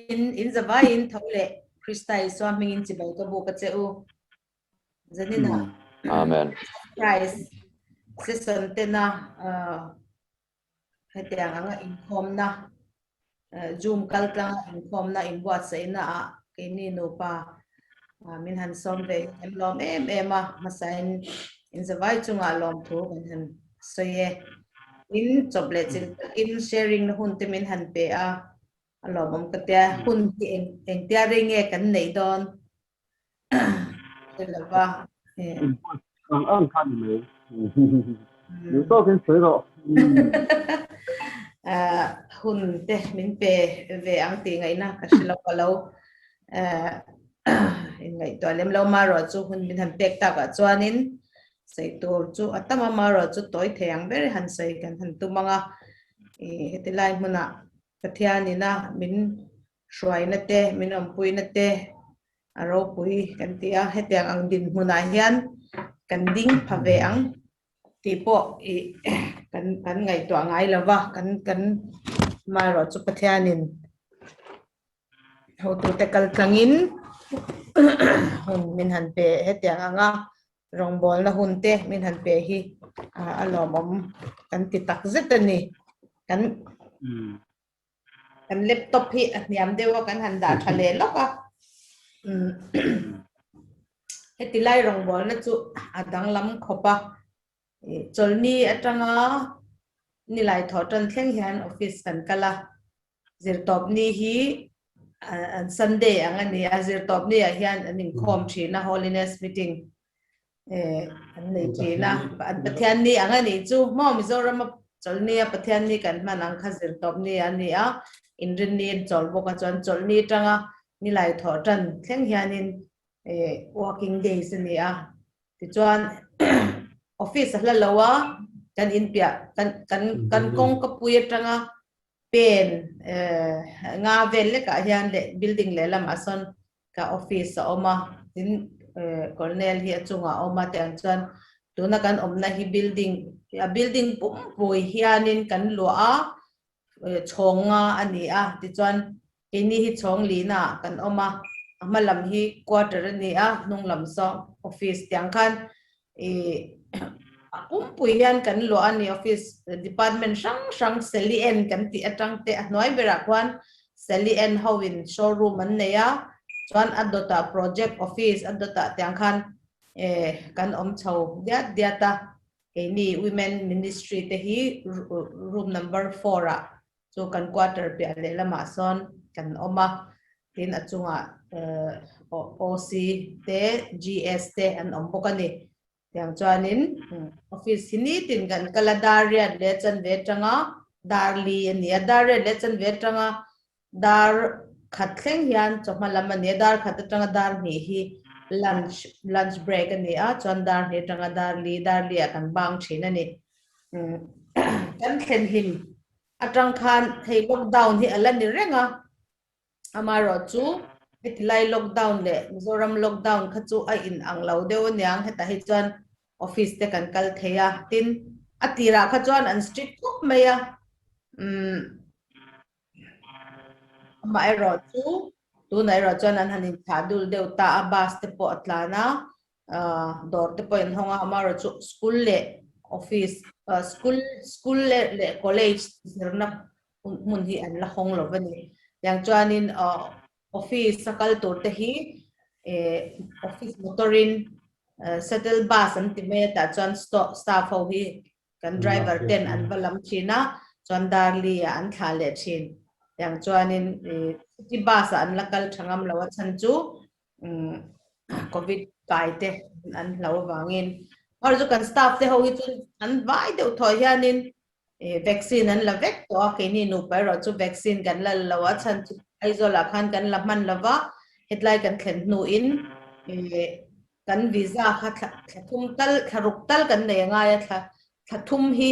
in in zavaiin tho leh Krista Isua hmingin chibai ka buk a che u. Zaninah Amen. Christ session tena hetiang anga inkhawmna Zoom kaltlanga inkhawmna inbuatsaihna ah keini nupa min han sawm ve hi kan lawm em em a, hmasain inzavai chungah lawmthu kan han sawi e. In chawp leh chilh takin sharing na hun te min han pe a, a lawmawm ka tia. Hun hi engtia rei nge kan neih dawn hre lo va. Ang ang kha ni mai. Duh tawkin sawi rawh. Hun te min pe ve ang tih ngaihna ka hre lo ka lo inngaihtuah lem lo marawh chu hun min han pek takah chuanin sawi tur chu a tam a marawh chu tawi thei ang ber han sawi kan han tum ang a. Heti lai hmunah Pathianina min hruaina te, min awmpuina te a ropui kan ti a, hetiang ang dinhmunah hian kan ding pha ve ang tih pawh ih kan kan ngaihtuah ngai lo va, kan kan amaherawh chu Pathianin hotute kal tlangin hun min han pe hetiang anga rawngbawlna hun te min han pe hi a lawmawm kan ti tak zet a ni. Kan Kan laptop hi a hniam deuh a kan han dah tha leh lawk a. Heti lai rawngbawlna chu a danglam khawp a. Chawlhni atanga nilai thawh tan thleng hian office kan kal a. Zirtawpni hi an Sunday ang a ni a, zirtawpni ah hian an inkhawm thin a, Holiness meeting. an nei thin a, an Pathian ni ang a nih chu maw Mizoram a chawlhni a Pathian ni kan hman ang kha zir tawp ni a ni a, inrinni an chawl bawk a chuan chawlhni atanga nilai thawh tan thleng hianin working days a ni a, tichuan office a hla lo a kan inpiah kan kan kan kawngka pui atanga pen nga vel lekah hian leh building lehlamah sawn ka office a awm a, tin Colonel hi a chungah a awm a tih ang chuan tuna kan awmna hi building a building pumpui hianin kan luah a chhawng nga a ni a tichuan keini hi chhawng lina ah kan awm a a hma lam hi quarter a ni a hnung lam saw office tiang khan ih a pumpui hian kan luah a ni office department hrang hrang Sally Ann kan tih atang te a hnuai berah khuan Sally Ann ho in showroom an nei a chuan a dawtah project office a dawtah tiang khan eh kan awm chho diat diat a keini women ministry te hi room number four ah Chu kan quarter piah lehlamah sawn kan awm a, tin a chungah OC te GS te an awm bawk a ni. Tiang chuanin office hi nitin kan kal a, dar riat leh chanve atanga dar li a ni a, dar riat leh chanve atanga dar khat thleng hian chawhma lam a ni a, dar khat atanga dar hnih hi lunch lunch break a ni a, chuan dar hnih atanga dar li, dar li ah kan bang thin a ni. Kan thlen hlim atang khan hei lockdown hi a la ni reng a, amaherawh chu heti lai lockdown leh Mizoram lockdown kha chu a in ang lo deuh aniang hetah hi chuan office te kan kal thei a, tin a tirah kha chuan an strict khawp mai a, umm amaherawh chu tunah erawh chuan an han inthlah dul deuh ta a, bus te pawh a tlan a, dawr te pawh in hawng a amaherawh chu school leh office school school leh leh college zirna hmun hi an la hawng lo a ni tiang chuanin office a kal tur te hi office motor in shuttle bus an ti mai a tah chuan staff ho hi kan driver ten an va lam thin a chuan Darli ah an thlah leh thin tiang chuanin city bus ah an la kal tha ngam lo a chhan chu Covid kai te an hlo avangin or chu kan staff te ho hi chu an vai deuh thaw hianin vaccine an la vek tawh a keini nupa erawh chu vaccine kan la lo a chhan chu Aizawl ah khan kan la hman lova hetlai kan thlen hnuin kan visa kha thla thum tal thla ruk tal kan nei angai a thla thla thum hi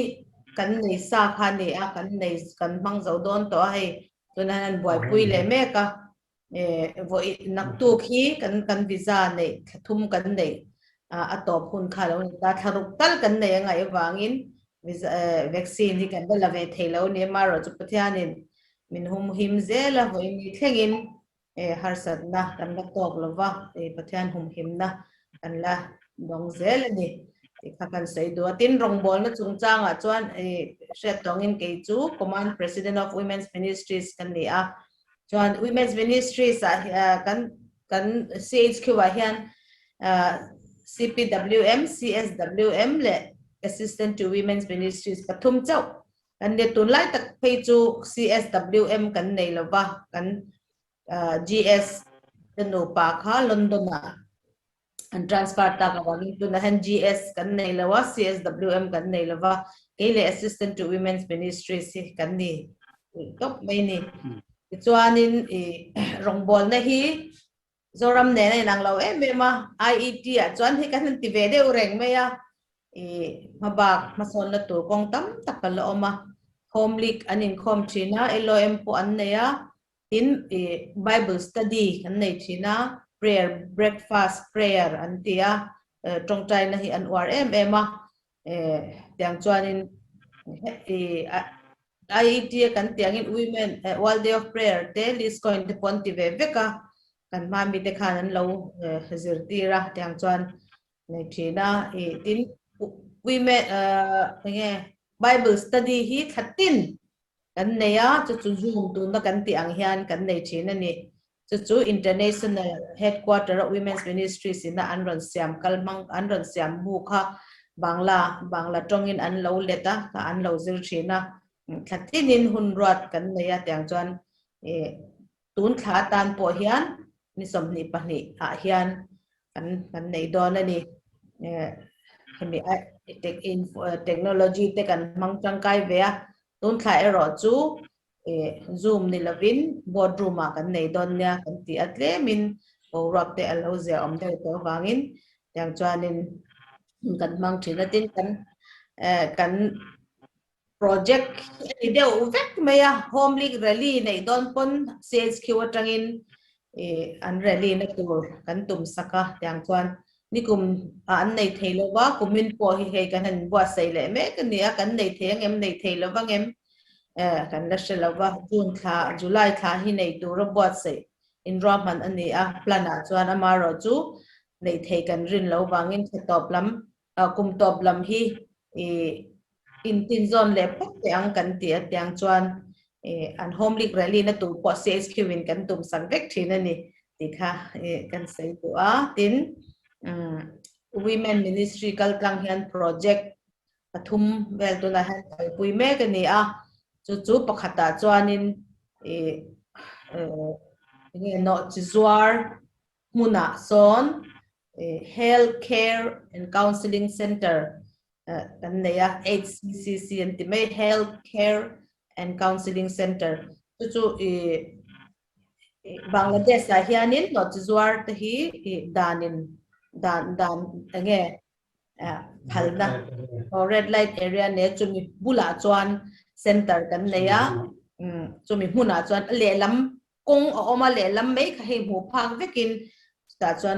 kan nei sa kha a ni a kan nei kan hmang zo dawn tawh a hei tunah hian an buaipui leh mek a vawi naktuk hi kan kan visa neih thla thum kan neih a tawp hun kha lo ni ta thla ruk tal kan nei a ngaih avangin visa vaccine hi kan la la ve thei lo a ni amaherawh chu Pathianin min humhim zel a, vawiin thlengin harsatna kan la tawk lo va, Pathian humhimna kan la dawng zel a ni tih kha kan sawi duh a. Tin, rawngbawlna chungchangah chuan hriat tawngin kei chu Command President of Women's Ministries kan ni a, chuan Women's Ministries ah kan kan CHQ ah hian CPWM, CSWM leh Assistant to Women's Ministries pathum chauh Kan nia tunlai tak phei chu CSWM kan nei lo va, kan GS te nupa kha London ah an transfer tak avangin tunah hian GS kan nei lo a, CSWM kan nei lo va, kei leh Assistant to Women's Ministries hi kan ni tawp mai ni. Tichuanin i rawngbawlna hi Zoram nen a inang lo em em a, IET ah chuan hei kan han ti ve deuh reng mai a, i hmabak hmasawnna tur kawng tam tak a la awm a, Home League an inkhawm thin a, LOM pawh an nei a, tin i Bible study an nei thin a, prayer breakfast prayer an ti a, tawngtaina hi an uar em em a, tiang chuanin i IET a kan tih angin Women World Day of Prayer te List Coin te pawh an ti ve vek a, kan hma mite khan an lo zirtir a tiang chuan nei thin a, ih tin Women enge Bible study hi thla tin kan nei a, chu chu Zoom tuna kan tih ang hian kan nei thin a ni. Chu chu International Headquarter a Women's Ministries ina an rawn siam kal hmang an rawn siam bu kha Bangla Bangla tawngin an lo let a, kha an lo zir thin a, thla tinin hun ruat kan nei a tiang chuan ih tun thla atan pawh hian ni 22 ah hian kan kan nei dawn a ni. Hemi a technology te kan hmang tangkai ve a, tun thla erawh chu Zoom ni lovin boardroom ah kan nei dawn nia kan ti a, tlemin boruak te a lo zia awm deuh tawh avangin tiang chuanin kan hmang thin a, tin kan kan project hi a ni deuh vek mai a, home league rally neih dawn pawn CHQ atangin an rally na tur kan tum sak a, tiang chuan Nikum ah an nei thei lo va, kumin pawh hi hei kan han buatsaih leh mek a ni a, kan nei thei angem, nei thei lo vangem eh kan la hre lo va, June thla, July thla hi nei tura buatsaih inruahman a ni a, plan ah chuan amaherawh chu nei thei kan rin lo vangin thla tawp lam, kum tawp lam hi ih Intin zawn leh phawt teh ang kan ti a tiang chuan an home league rally na tur pawh CHQ in kan tum sak vek thin a ni tih kha kan sawi duh a. Tin, Women Ministry kal tlang hian project pathum vel tunah hian kalpui mek a ni a, chu chu pakhatah chuanin enge nawhchi zuar hmunah sawn Health Care and Counselling Centre kan nei a, HCCC an ti mai, Health Care and Counselling Centre. Chu chu i Bangladesh ah hianin hlawhchi zuar te hi i danin dan dan enge phalna red light area ne chumi bulah chuan center kan nei a, chumi hmunah chuan lehlam Kawng a awm a, lehlam mai kha hei hmuh phak vekin chutah chuan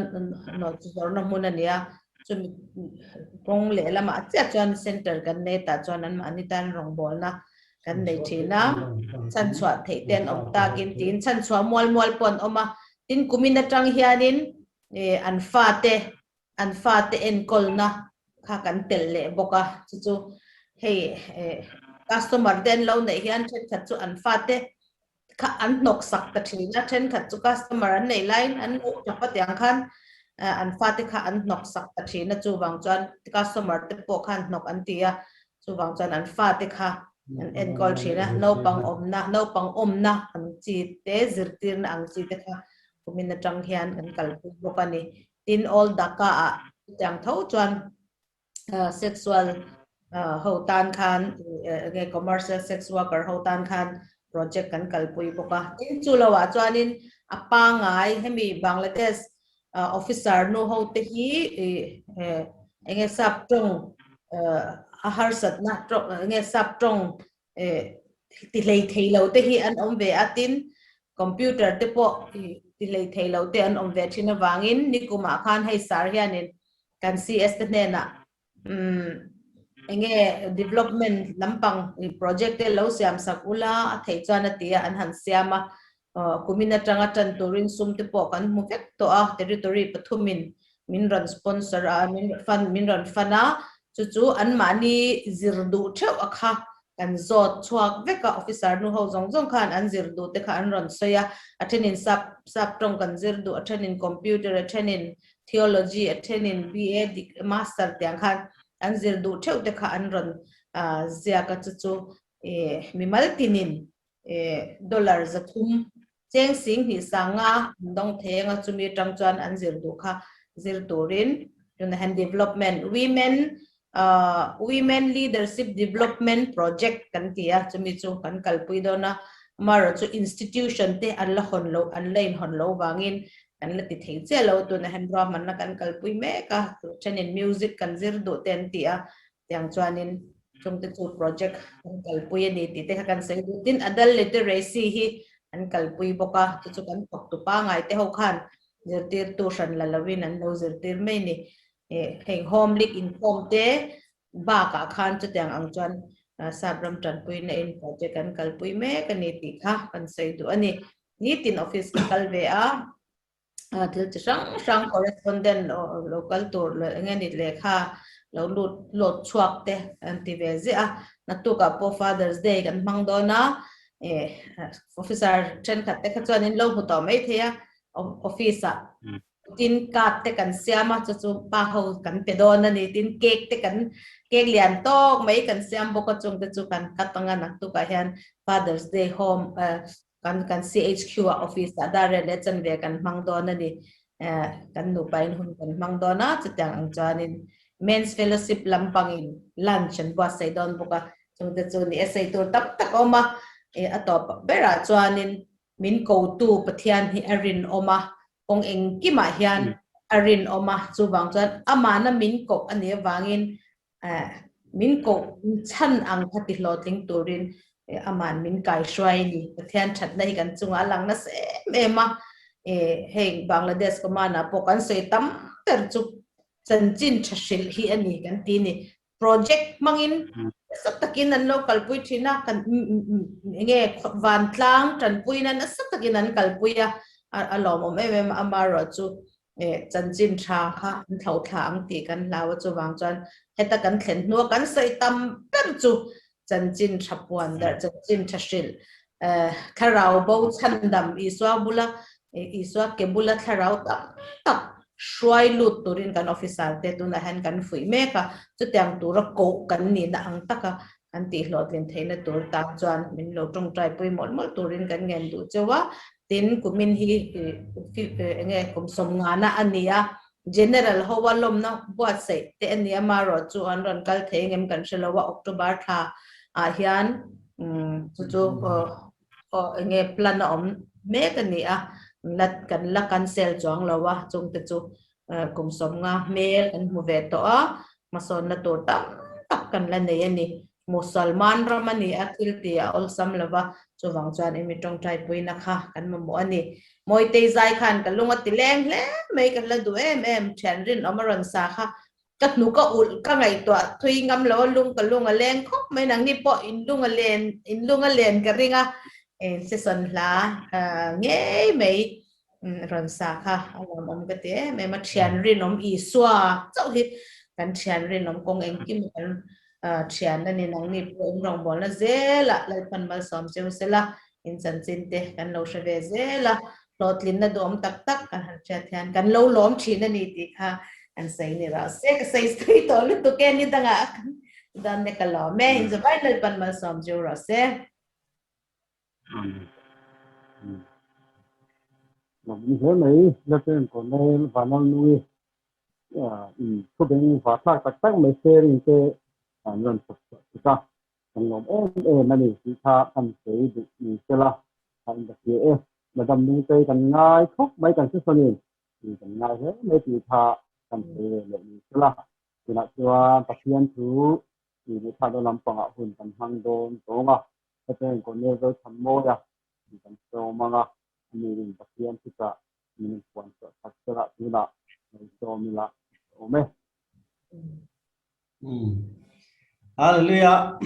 nawhchi zawrhna hmun a ni a, chumi kawng lehlamah chiah chuan center kan nei tah chuan anmahni tan rawngbawlna kan nei thin a, chhanchhuah theih te an awm takin tiin chhanchhuah mual mual pawh an awm a, tin kumin atang hianin an fate an fate enkawlna kha kan telh leh bawk a, chu chu hei customer te an lo neih hian thenkhat chu an fate kha an hnawk sak ta thin a, thenkhat chu customer an neih laiin an lo tap a tiang khan an fate kha an hnawk sak ta thin a, chuvang chuan customer te pawh khan hnawk an ti a, chuvang chuan an fate kha an enkawl thin a, naupang awmna naupang awmna ang chi te zirtirna ang chi te kha kumin atang hian kan kalpui bawk a ni. Tin Old Dhaka ah chutiang tho chuan sexual ho tan khan nge commercial sex worker ho tan khan project kan kalpui bawk a. Tin chu lo ah chuanin a pangai hemi Bangladesh officer nu ho te hi enge sap tawng a harsatna enge sap tawng ti hlei thei lo te hi an awm ve a, tin computer te pawh ti hlei thei lo te an awm ve thin avangin nikumah khan hei sar hianin kan CS te hnenah umm. Enge development lampang project te lo siam sak ula a theih chuan a ti a, an han siam a. Kumin atanga tan turin sum te pawh kan hmu vek tawh a, territory pathumin min rawn sponsor a, min fund min rawn fund a, chu chu anmahni zir duh theuh a kha kan zawt chhuak vek a, officer nu ho zawng zawng khan an zir duh te kha an rawn sawi a, a thenin sap sap tawng kan zir duh, a thenin computer, a thenin theology, a thenin BA dik master tiang khan an zir duh theuh te kha an rawn ziak a, chu chu mimal tinin dollar 300 cheng 25,000 an dawng thei anga chumi atang chuan an zir duh kha zir turin tunah hian development women women leadership development project kan ti a chumi chu kan kalpui dawn a amaherawhchu chu institution te an la hawn loh an la inhawn loh vangin kan la ti thei chiah lo tunah hian ruahmanna kan kalpui mek a thenin music kan zir duh te an ti a tiang chuanin chungte chu project kan kalpui a ni tih te kha kan sawi duh. Tin, adult literacy hi an kalpui bawk a, chu chu kan thawktu pangngai te ho khan zirtirtu hran la lovin an lo zirtir mai a ni. Heng home league inkhawm te bakah khan chutiang ang chuan sap ram tanpuina in project an kalpui mek a ni tih kha kan sawi duh a ni. Nitin office ka kal ve a. thil chi hrang hrang correspondent lo kal tur leh eng nge ni lehkha lo lut load chhuak te an ti ve ziah a naktukah pawh Father's Day kan hmang dawn a eh officer thenkhat te kha chuan in lo hmu tawh mai thei a office ah tin card te kan siam a chu chu pa ho kan pe dawn a ni tin cake te kan cake lian tawk mai kan siam bawk a chung te chu kan cut ang a naktukah hian Father's Day home Kan kan CHQ ah office ah dar riat leh chanve kan hmang dawn a ni. Eh, kan nupa in hun kan hmang dawn a, chutiang ang chuanin Men's Fellowship lampangin lunch an buatsaih dawn bawk a, chungte chu ni e sawi tur tam tak a awm a, eh a tawp berah chuanin min kotu Pathian hi a rinawm a, kawng engkimah hian a rinawm a, chuvang chuan amahna min koh a nih avangin Min koh chhan ang kha ti hlawhtling turin aman min kai hruai a ni. Pathian thatna hi kan chungah a lang nasa em em a. Heng Bangladesh command ah pawh kan sawi tam ber chu chanchin tha hrilh hi a ni kan ti ni. Project hmangin nasa takin an lo kalpui thin a, kan enge vantlang tanpuina nasa takin an kalpui a, a lawmawm em em a, amaherawhchu Chanchin tha kha an thlo thla ang tih kan hlau a, chuvang chuan heta kan thlen hnua kan sawi tam ber chu chanchin tha puan darh, chanchin tha hrilh, thlarau bo chhandam Isua bula, Isua ke bula thlarau tam tak hruai lut turin kan officer te tunah hian kan fuih mek a, chutiang tura koh kan nihna ang taka kan tihhlawhtlin theihna tur tan chuan min lo tawngtai pui mawlh mawlh turin kan ngen duh cheu a. Tin, kumin hi enge kum sawmngana a ni a, General hoa lawmna buatsaih te a ni a, marawh chu an rawn kal thei engem kan hre lo a, October thla ah hian chu chu enge plan a awm mek a ni a, kan la cancel chuang lo a, chungte chu kum 50 hmel kan hmu ve tawh a, hmasawnna tur tam tak kan la nei a ni. Musalman ram a ni a, thil tih a awlsam lo va, chuvang chuan i mi tawngtai puina kha kan mamawh a ni. Mawitei zai khan ka lung a ti leng hle mai, ka hla duh em em, thian rinawm a rawn sa kha ka hnuk a ulh, ka ngaihtuah thui ngam lo a, lung ka lung a leng khawp mai, nangni pawh in lung a len, in lung a len ka ring a, season hla ngei mai rawn sa kha a lawmawm ka ti em em a, thian rinawm Isua chauh hi kan thian rinawm kawng engkim kan thian a ni nangni pawh in rawngbawlna zelah Lalpan malsawm cheu sela in chanchin te kan lo hre ve zel a, hlawhtlinna duhawm tak tak kan han hriat hian kan lo lawm thin a ni tih kha kan sawi ni rawh se, ka sawi sawi tawh lutuk e ni dangah dan ne ka lawm e, inzavai Lalpan malsawm cheu rawh se. Lawm hle mai Lalpen Colonel Vanlalnui thu beng vah thlak tak tak mai sharing te an rawn chhawp chhuah tuk a, kan lawm em em a ni tih kha kan sawi duh ni sela kha in ka hria e. Madam Nungtei kan ngai khawp mai kan hre sawn in kan ngai hle mai tih kha kan sawi ve leh ni sela tunah chuan Pathian thu tih leh thla dawn lampangah hun kan hmang dawn tawng a. Hetiang Colonel Zothanmawia tih kan sawm ang a, ani in Pathian thuchah min puan chhuah that sela tunah lo sawm ila a awm e. Hallelujah.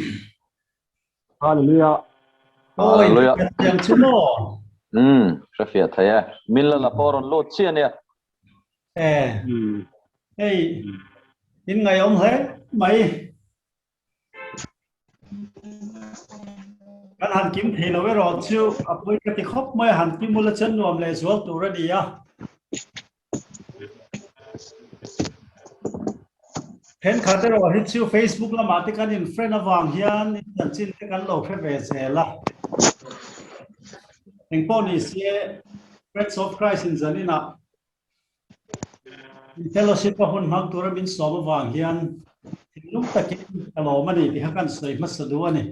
Hallelujah. Oi, Hallelujah. Tiang chu maw? Um, hre fiah thei e. Min la la pawh rawn lut chiah nia. Eh. Hei, in ngaihawm hle mai. Kan han kim thei lo erawh chu a pawi ka ti khawp mai a, han kim ula chuan nuam leh zual tur a ni a. Thenkhat erawh hi chu Facebook lamah te kan in friend avang hian in chanchin te kan lo hre ve zel a. Engpawh ni se Friends of Christ in zaninah Fellowship a hun hmang tura min sawm avang hian thinlung takin ka lawm a ni tih kha kan sawi hmasa duh a ni.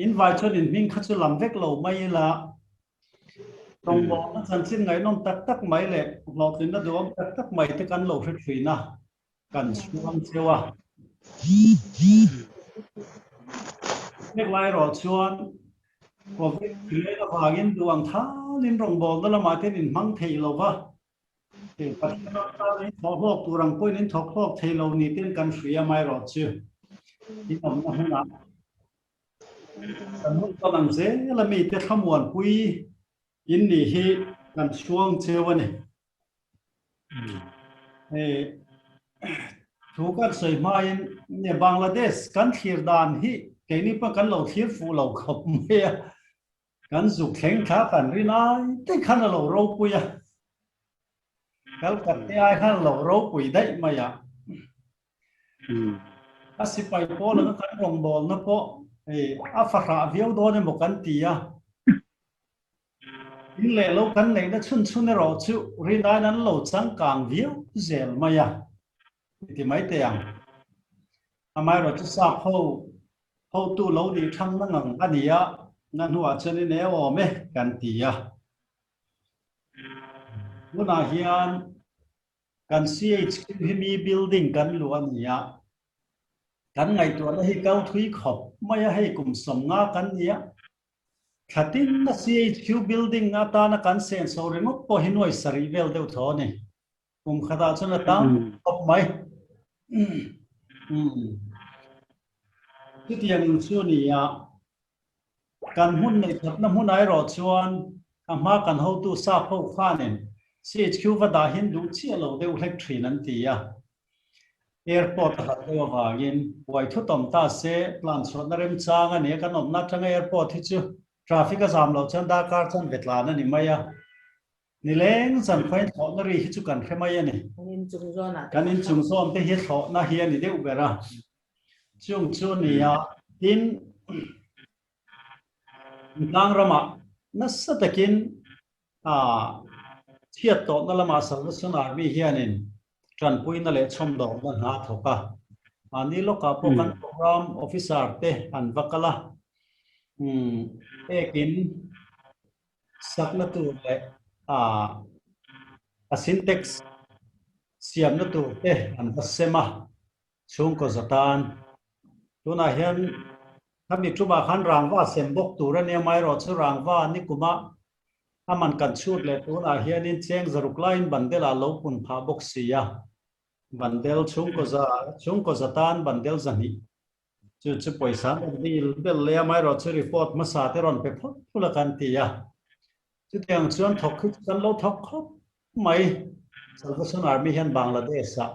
In vai chuan in hming kha chu lam vek lo mai ila, rawngbawlna chanchin ngaihnawm tak tak mai leh hlawhtlinna duhawm tak tak mai te kan lo hre thin a. Kan chhuang cheu a. Hek lai erawh chuan Covid hrileng avangin duh ang thalin rawngbawlna lamah te in hmang thei lo va, Pathian ram tan in thawh hlawk tur ang pawhin in thawk hlawk thei lo ni ten kan hria amaherawh chu in awmna hmunah kan hun tawn ang zel a mite thlamuanpui in nih hi kan chhuang cheu a ni. Hei thu kan sawi hmain nge Bangladesh kan thlir dan hi keini pawh kan lo thlir fuh lo khawp mai a, kan zuk thleng thla kan rin ai te khan a lo ropui a, Kalkatte ai khan a lo ropui daih mai a. A sipai pawl anga kan rawngbawlna pawh hei a fahrah viau dawn emaw kan ti a. In leh lo kan neihna chhun chhun erawh chu rinaiin an lo changkang viau zel mai a, i ti mai teh ang. Amaherawh chu sap ho hotu lo nih thang na ngang a ni a, na hnuah chuan in e awm e kan ti a. Tunah hian kan CHQ hi mi building kan luh a ni a, kan ngaihtuahna hi kal thui khawp mai a, hei kum 50 kan ni a, Thlatin a CHQ building atana kan senso ringawt pawh hi nuai sarih vel deuh thaw a ni. Kum khatah chuan a tam khawp mai. Chutiang in chu a ni a, kan hmun neih thatna hmunah erawh chuan a hma kan hotu sap ho khanin CHQ va dahin duh chiah lo deuh hlek thin an ti a. Airport a hlat deuh avangin buai thut awm ta se plan chhuahna remchang a ni a, kan awmna atanga airport hi chu traffic a zam loh chuan darkar chuan ve tlan a ni mai a, nileng zan khuain thlawhna ri hi chu kan hre mai a ni. Kan inchung zawn te hi thlawhna hi a ni deuh ber a, chung chu a ni a, tin Tlang ramah nasa takin chhiat tawhna lamah Salvation Army hianin tanpuina leh chhawmdawrna hna a thawk a. Mahni lawkah pawh kan program officer te an va kal a, ekin sakna tur leh a syntax siamna tur te an va sem a. Chhungkaw za tan. Tunah hian khami tumah khan rangva sem bawk tur a nia, amaherawh chu rangva ni kuma a man kan chhut leh tunah hianin cheng zaruk laiin bandel ah lo pun phah bawk si a, bandel chhungkaw za chhungkaw za tan bandel zahnih chu chu pawisa an rawn dil bel leh a, amaherawh chu report hmasa te rawn pe phawt phul a kan ti a. Chutiang chuan thawk hi chu kan lo thawk khawp mai. Salvation Army hian Bangladesh ah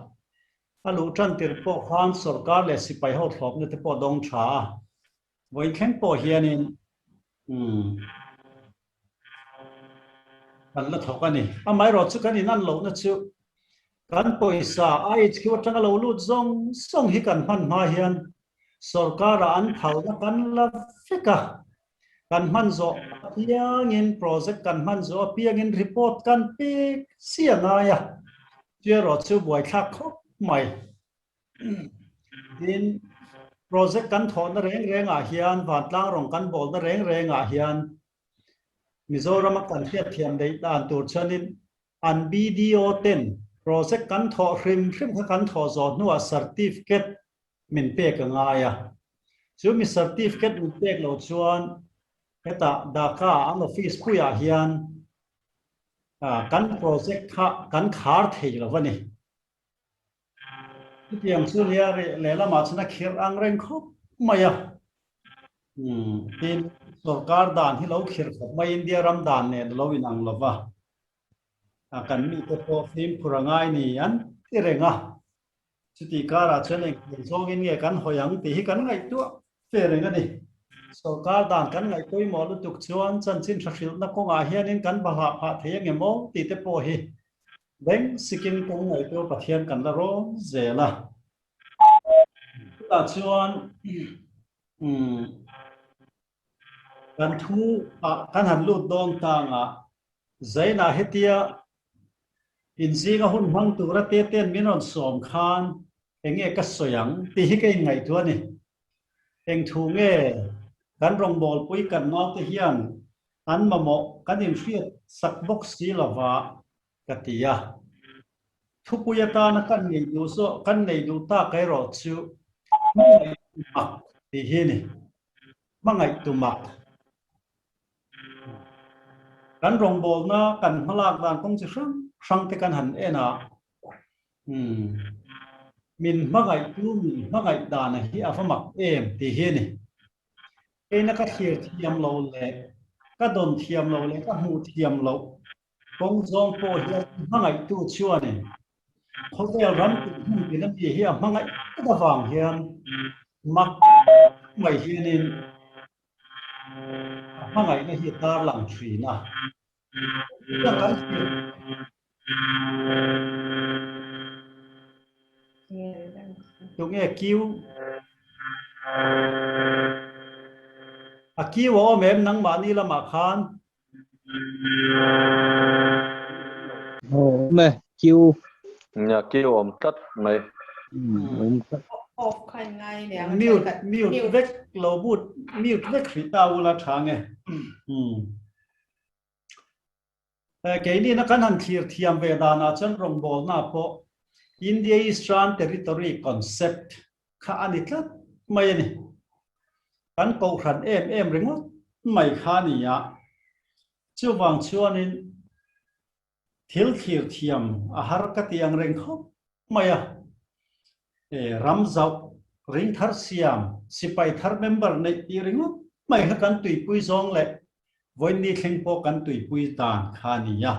A luh tan tir pawh khan sorkar leh sipai ho thlawpna te pawh dawng tha a, vawiin thleng pawh hianin umm kan la thawk a ni. Amaherawh chu kan inan lohna chu kan pawisa IHQ atanga lo lut zawng zawng hi kan hman hma hian sorkarah an phalna kan la vek a, Kan hman zawh apiangin project kan hman zawh apiangin report kan pek si a ngai a, chu erawh chu buaithlak khawp mai. Tin, project kan thawhna reng rengah hian vantlang rawng kan bawlna reng rengah hian Mizorama kan hriatthiam daih dan tur chuanin an BDO ten project kan thawh hrim hrim kha kan thawh zawh hnuah certificate min pek a ngai a. Chu mi certificate min pek loh chuan hetah Dhaka an office puiah hian kan project kha kan khar thei lo a ni. Chutiang chu nia lehlamah chuan a khirh ang reng khawp mai a. Tin, sorkar dan hi lo khirh khawp mai India ram dan nen a lo inang lo va. Kan mite pawh fimkhur a ngai ni an ti reng a. Chutih karah chuan engthei zawngin nge kan hawi ang tih hi kan ngaihtuah ve reng a ni. Sorkar dan kan ngaih pawimawh lutuk chuan chanchin tha hrilhna kawngah hianin kan bahlah phah thei ang em aw tih te pawh hi beng sikin kan ngaihtuah Pathian kan la rawn zel a. Chutah chuan umm kan thu ah kan han lut dawn tangah Zainah hetia inzinga hun hmang tura te ten min rawn sawm khan eng nge ka sawi ang tih hi ka inngaihtuah a ni. Eng thu nge kan rawngbawlpui kan naute hian an mamawh kan inhriat sak bawk si lova ka ti a. Thupui atana kan nei duh zawh kan nei duh tak erawh chu hmangaih tumak tih hi a ni. Hmangaih tumak. Kan rawngbawlna kan hmalak dan kawng chi hrang hrang te kan han en a, umm min hmangaihtu min hmangaih dana hi a va mak em tih hi a ni. Keina ka thlir thiam lo leh ka dawn thiam lo leh ka hmuh thiam loh kawng zawng pawh hian hmangaihtu chuanin khawvel ram tih hmun tin a mi hi a hmangaih tak avang hian mak mai hianin A hmangaihna hi tar lang thin a. Chuan kan thlir Tunge kiu? A kiu a awm em nangmahni lamah khan? Awm e, kiu. Nia, kiu awm tlat mai. Awm tlat. Off kha in ngai nia. Mute, mute vek lo but, mute vek hrih ta ula tha nge. Keini na kan han thlir thiam ve danah chuan rawngbawlna pawh India Eastern Territory concept kha a ni tlat mai a ni. Kan kohhran em em ringawt mai kha a ni a, chuvang chuanin thil thlir thiam a har ka ti ang reng khawp mai a. E, ram zauh, ring thar siam, sipai thar member neih tih ringawt mai kha kan tuipui zawng leh vawiin ni thleng pawh kan tuipui dan kha a ni a.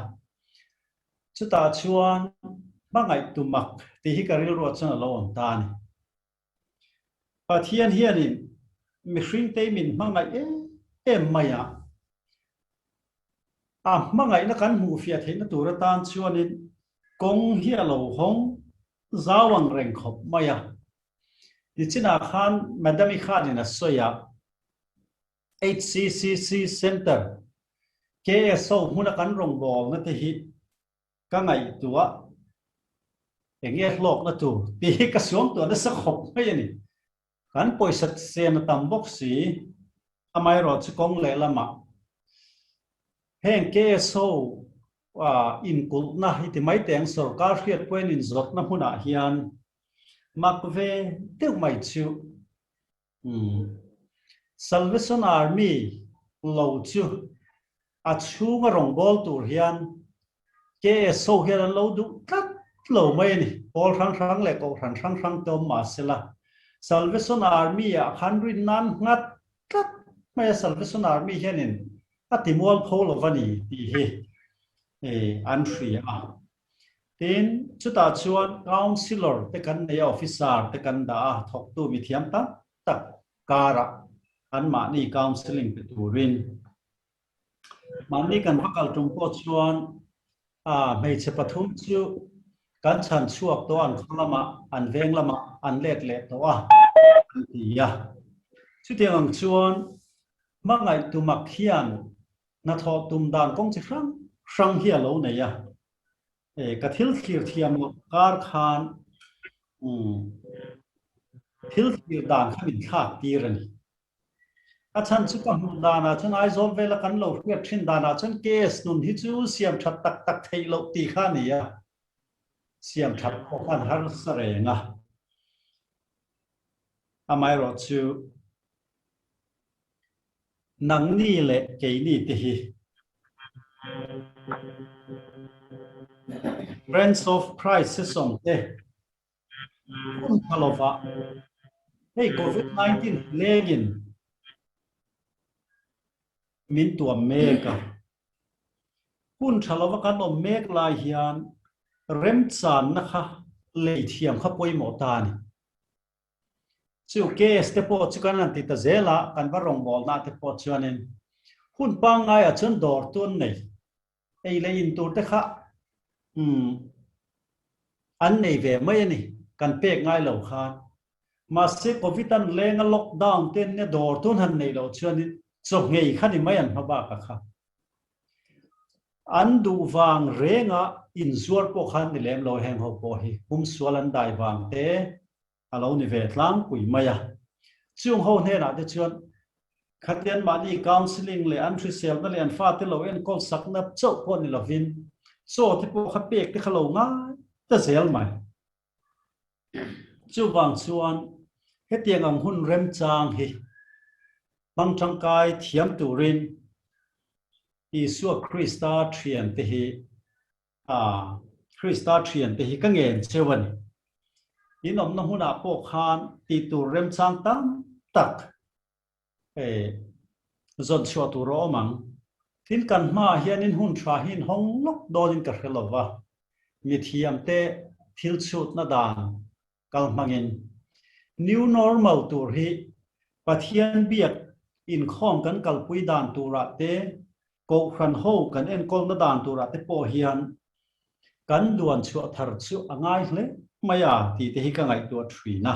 Chutah chuan hmangaih tumak tih hi ka rilruah chuan a lo awm ta a ni. Pathian hianin mihringte min hmangaih em em mai a, a hmangaihna kan hmuhfiah theihna tur atan chuanin kawng hi a lo hawng zau ang reng khawp mai a. Nichinah khan Madam-i khanin a sawi a, HCCC Centre, KSO hmuna kan rawngbawlna te hi ka ngaihtuah eng nge hlawkna tur tih hi ka suamtuah nasa khawp mai a ni. Kan pawisa sen a tam bawk si, amaherawh chu kawng lehlamah heng KSO inkulhna i ti mai teh ang sorkar hriatpuiin inzawrhna hmunah hian mak ve deuh mai chu Umm. Salvation Army lo chu a chhunga rawngbâwl tur hian KS ho hian an lo duh tlat lo mai a ni. Pawl hrang hrang leh kohhran hrang hrang te awm mah sela, Salvation Army ah khan rin nan nghat tlat mai a, Salvation Army hianin a ti mualpho lo va ni tih hi an hria a. Tin, chutah chuan Councillor te kan nei a, Officer te kan dah a, thawktu mithiam tak tak karah anmahni counselling pe turin mahni kan va kal tum pawh chuan hmeichhe pathum chu kan chhan chhuak tawh a, an khaw lamah, an veng lamah an let leh tawh a, an ti a. Chutiang ang chuan hmangaih tumak hian Hnathawh tum dan kawng chi hrang hrang hi a lo nei a, e ka thil thlir thiam loh kar khan umm thil thlir dan kha min thlak tir a ni. A chhan chu ka hmuh danah chuan Aizawl vela kan lo hriat thin danah chuan KS nun hi chu siam that tak tak theih loh tih kha a ni a, siam that pawh khan harsa reng a. Amaherawhchu Nangni leh keini te hi Friends of Christ session te, Hun tha lovah hei Covid 19 lengin min tuam mek a. Hun tha lova kan awm mek lai hian remchanna kha lei thiam kha pawimawh ta a ni. Chu case te pawh chu kan han ti ta zel a, kan va rawngbawlna te pawh chuanin hun pangngaiah chuan dawr tu an nei. Ei leh in tur te kha umm an nei ve mai a ni, kan pek ngai lo khan. Mahse Covid an leng a lockdown te an nia dawr tun han neih loh chuanin chaw nghei kha ni mai an hma bak a kha. An duh vang renga inzuar pawh khan ni lem lo heng ho pawh hi pumsual an dai vang te a lo ni ve tlangpui mai a. Chung ho hnenah te chuan khatian mahni counselling leh an hriselna leh an fate lo enkawl sakna chauh pawh ni lovin chaw te pawh kha pek te kha lo ngai ta zel mai. Chuvang chuan hetiang ang hun remchang hi hmang tangkai thiam turin Isua Krista thiante hi A, Krista thiante hi ka ngen cheu a ni. In awmna hmunah pawh khan tih tur remchang tam tak zawn chhuah tur a awm ang. Tin, kan hmaah hianin hun tha hi in hawng lawk dawnin ka hre lo va, mithiamte thil chhutna dan kal hmangin new normal tur hi Pathian biak inkhawm kan kalpui dan turah te, Kohhran ho kan enkawlna dan turah te pawh hian kan duan chhuah thar chu a ngai hle mai a tih te hi ka ngaihtuah thin a.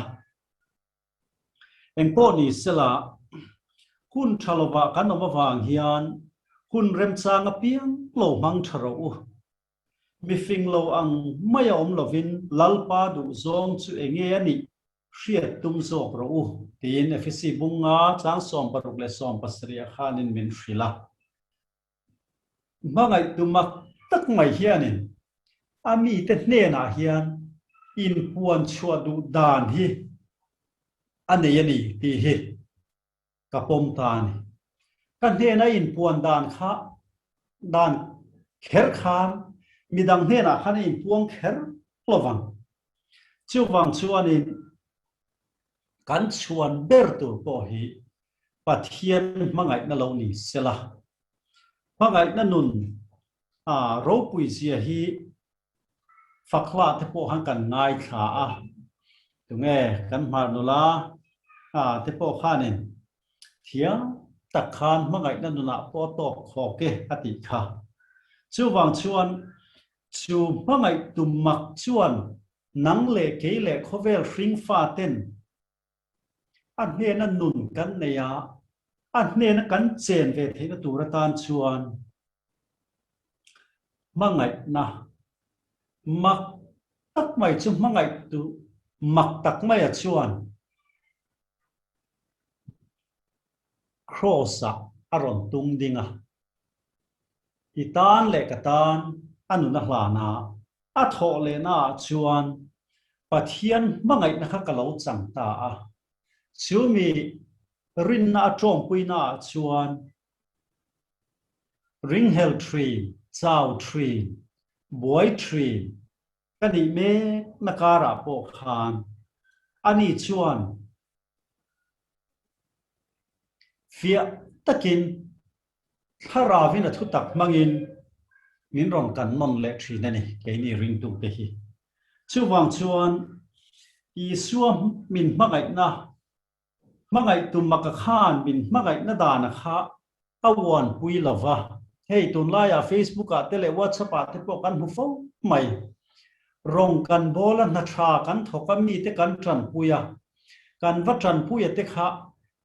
Engpawh ni sela, hun tha lovah kan awm avang hian hun remchang apiang lo hmang tha rawh u. Mifing lo ang mai a awm lovin Lalpa duh zawng chu enge a nih hriat tum zawk rawh u, tiin Efesi bunga chang 16 leh 17 ah khanin min hrilh a. Hmangaihtu mak tak mai hianin a mite hnenah hian inpuan chhuah duh dan hi a nei a ni tih hi ka pawm ta a ni. Ka hnena inpuan dan kha dan kher khan midang hnenah khan a inpuang kher lovang. Chuvang chuanin kan chhuan ber tur pawh hi Pathian hmangaihna lo ni sela. Hmangaihna nun a ropui zia hi Fakhla te pawh khan kan ngaithla a, tunge kan hmar nula te pawh khanin thiam tak khan hmangaihna nunah pawh a tawk khawk e a tih kha. Chuvang chuan chu hmangaih tum mak chuan nang leh kei leh khawvel hringfa ten a hnena nun kan nei a, a hnena kan chen ve theihna tur atan chuan hmangaihna mak tak mai chu hmangaih tu mak tak maia chuan Kraws-ah a rawn tung ding a, I tan leh ka tan a nun a hlan a, a thawh lehnaah chuan Pathian hmangaihna kha ka lo chang ta a, chu mi rinna a tawngpuinaah chuan ringhel thin, chau thin, buai thin ka nih mekna karah pawh khan ani chuan Fiah takin Thlarauvin a thutak hmangin min rawn kan nawn leh thin a ni, keini ringtute hi. Chuvang chuan Isua min hmangaihna, hmangaihtu maka khan min hmangaihna dana kha a uanpui lo va. Hei tunlaiah Facebook ah te leh WhatsApp ah te pawh kan hmu fo mai. Rawng kan bawl a, hna tha kan thawk a, mite kan tanpui a. Kan va tanpui a te kha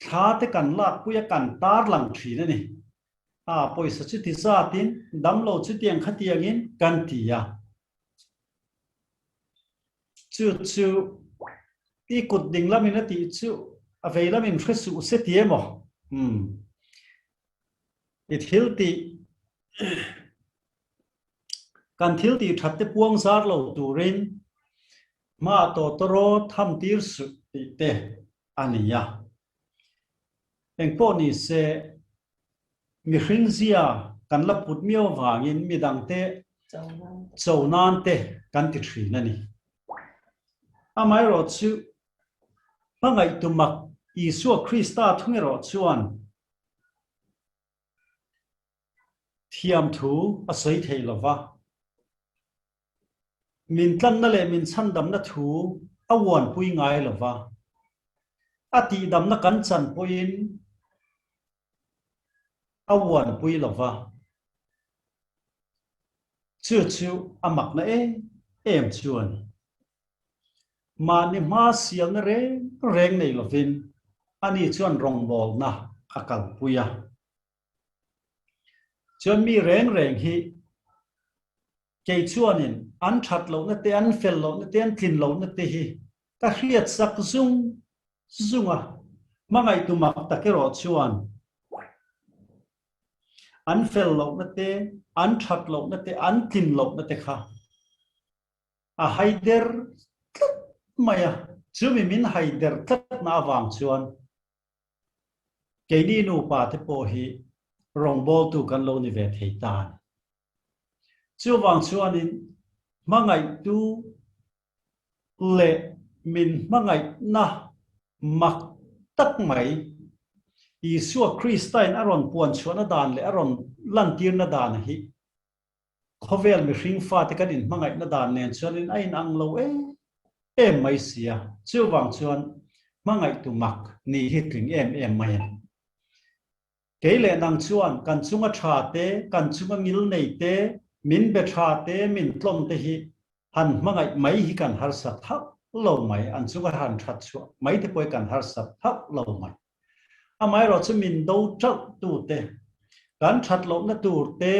thla te kan lakpui a, kan tarlang thin a ni. A pawisa chuti zatin, damlo chutiang khatiangin kan ti a. Chu chu i kut ding lamin a tih chu a vei lamin hre suh se ti emaw? Umm. I thil tih kan thil tih that te puang zar lo turin hma tawtawraw tham tir suh tih te a ni a. Engpawh ni se Mihring zia kan la put miau avangin midangte cho nan te kan ti thin a ni. Amaherawhchu, hmangaihtu mak Isua Krista thung erawh chuan thiamthu a sawi thei lo va. Min tlanna leh min chhandamna thu a uanpui ngai lo va, a tihdamna kan chan pawhin a uanpui lo va. Chu chu a makna em em chu a ni. Mahni hma sialna reng reng nei lovin ani chuan rawngbawlna a kalpui a. Chuan mi reng reng hi kei chuanin an that lohna te, an fel lohna te, an tlin lohna te hi ka hriat sak zung zung a. Hmangaihtu mak tak erawh chuan an fel lohna te, an that lohna te, an tlin lohna te kha a haider tlat mai a. Chumi min haider tlatna avang chuan Keini nupa te pawh hi rawngbawltu kan lo ni ve thei ta a ni. Chuvang chuanin hmangaihtu leh min hmangaihna mak tak mai Isua Kristain a rawn puan chhuahna dan leh a rawn lantirna dan hi Khawvel mihring fate kan inhmangaihna dan nen chuanin a inang lo em em mai si a, chuvang chuan hmangaihtu mak nih hi tling em em mai a ni. Kei leh nang chuan kan chunga tha te, kan chunga ngil nei te, min be tha te, min tlawm te hi han hmangaih mai hi kan harsat hauh lo mai, an chunga han that chhuah mai te pawh hi kan harsat hauh lo mai. Amaherawhchu min do tauh tu te, kan that lohna tur te,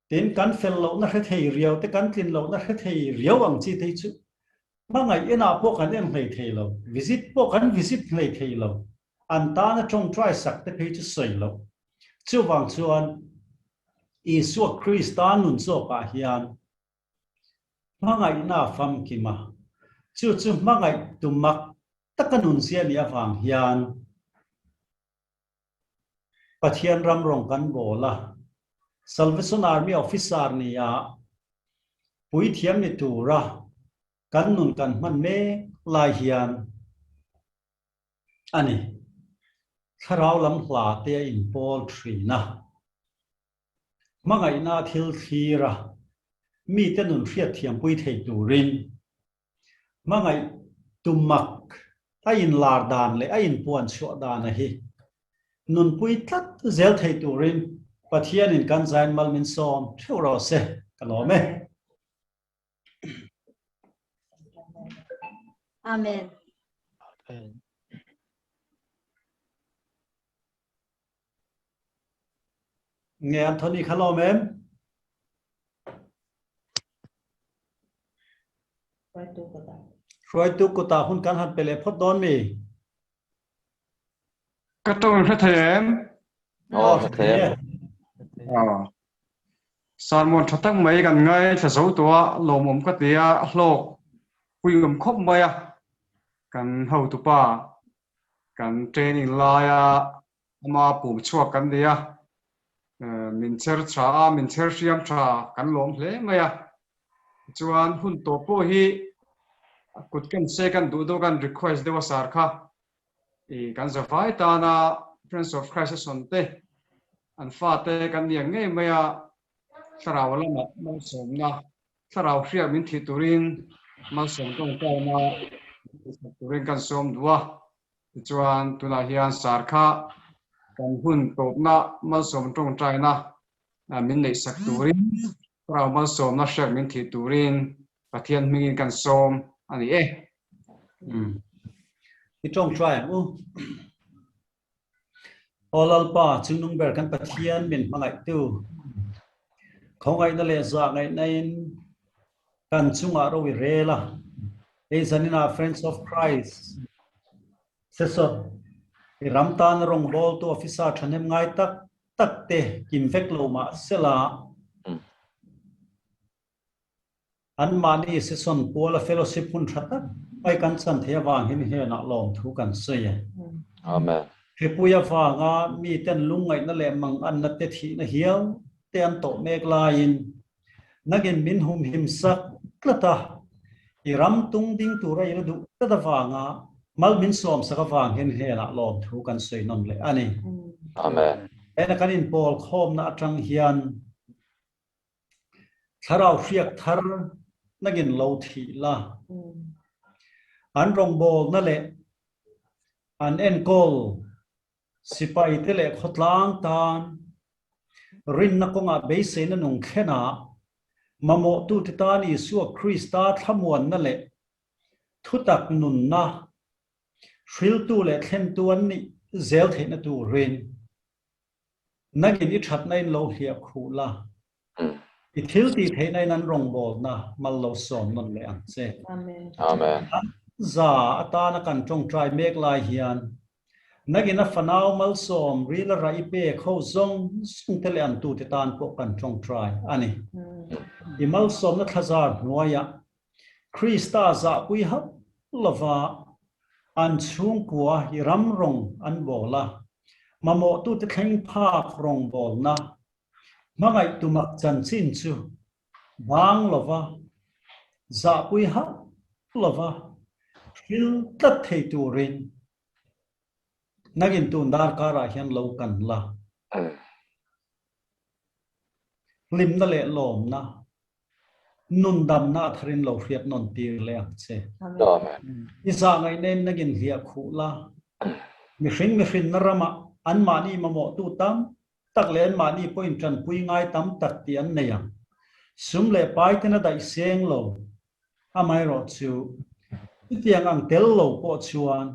tin kan fel lohna hre thei riau te, kan tlin lohna hre thei riau ang chi te hi chu hmangaih enah pawh kan en hlei thei lo, visit pawh kan visit hlei thei lo, an tana tawngtai sak te phei chu sawi loh. Chuvang chuan Isua Krista nun zawkah hian hmangaihna a famkim a, chu chu hmangaih tum mak taka nunzia nih avang hian Pathian ram rawng kan bawl a, Salvation Army officer nia puithiam ni tura kan nun kan hman mek lai hian a ni. Thlarau lam hla te a inpawl thin a. Hmangaihna thil thlir a, mite nun hriatthiampui thei turin hmangaih tum mak a inlar dan leh a inpuan chhuah dana hi nunpui tlat zel thei turin Pathianin kan zain mal min sawm theuh rawh se, ka lawm e. Amen. Amen. Nge Anthony kha lawm em? Hruaitu kutah hun kan han pe leh phawt dawn mi? Ka tawng hre thei em? Aw, hre thei e. Aw. Sermon tha tak mai kan ngai thla zo tawh a, lawmawm ka ti a, hlawk pui awm khawp mai a. Kan hotupa kan training laia ama pum chhuak kan ni a, min cher tha a, min cher hriam tha kan lawm hle mai a. Tichuan hun tawh pawh hi kut kan se kan duh deuh kan request deuh a sar kha i kan zavai tana Friends of Christ a sawn te an fate kan ni ang ngei mai a, thlarau lamah malsawmna thlarau hriak min thih turin malsawm tawngtaina min tihsak turin kan sawm duh a. Tichuan tunah hian sar kha kan hun tawpna malsawm tawngtaina min neihsak turin thlarau malsawmna hriak min thih turin Pathian hmingin kan sawm a ni e. I tawngtai ang u. Aw Lalpa, Chungnung ber kan Pathian min hmangaihtu, khawngaihna leh zahngaihna-in kan chungah ro i rel a, hei zaninah Friends of Christ Sesawt i ram tana rawngbawltu officer thahnem ngai tak tak te kim vek lo mah sela, Anmahni session puala fellowship hun tha tak mai kan chan thei avang hin hnenah lawmthu kan sawi e. Amen. Hripui avanga miten lungngaihna leh manganna te thihna hial te an tawh mek laiin nangin min humhim sak tlat a. I ram tung ding tura i la duh tlat avanga mal min sawm sak avang hian hnenah lawmthu kan sawi nawn leh a ni. Amen. Hena kan inpawl khawmna atang hian Thlarau hriak thar nangin lo thih la. An rawngbawlna leh an enkawl sipaite leh khawtlang tan rinna kawngah beiseina nung thlenah mamawhtute tan Isua Krista thlamuanna leh thutak nunna hriltu leh thlentu an nih zel theihna turin Nangin i thatna in lo hliah khuh la, i thil tih theihna in an rawngbawlna mal lo sawm nawn leh ang che. Amen. An za atana kan tawngtai mek lai hian nangin a fanau malsawm ril a rah i pek ho zawng zawng te leh an tute tan pawh kan tawngtai a ni. I malsawmna thlazar hnuaiah Krista zahpui hauh lova an chhungkua i ram rawng an bawl a, mamawhtute thleng phak rawngbawlna hmangaihtu mak chanchin chu bang lova zahpui hauh lova hril tlat thei turin nangin tun darkarah hian lo kan la. Hlimna leh lawmna, nun damna a tharin lo hriat nawn tir leh ang che. I zah ngaihna in nangin hliah khuh la, mihring mihrinna ramah anmahni mamawhtu tam tak leh anmahni pawhin tanpui ngai tam tak tih an nei ang. Sum leh pai ten a daih seng lo, amaherawh chu chutiang ang tel lo pawh chuan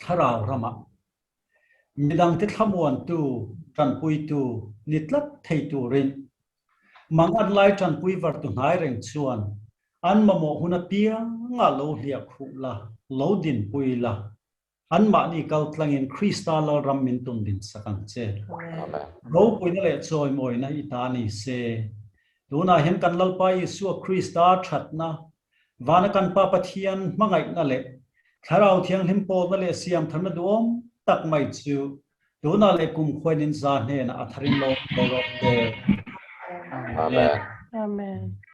Thlarau ramah midangte thlamuantu, tanpuitu ni tlat thei turin mangan lai tanpui vartu hnai reng chuan an mamawh hun apiangah lo hliah khuh la, lo dinpui la, anmahni kal tlangin Krista Lalram min tum din sak ang che. Ropuina leh chawimawina i ta ni se. Tunah hian kan Lalpa Isua Krista thatna Vana kan Pa Pathian hmangaihna leh Thlarau Thianghlim pawlna leh siamtharna duhawm tak mai chu tunah leh kumkhuain in za hnenah a tharin lo rawh se. Amen. Amen.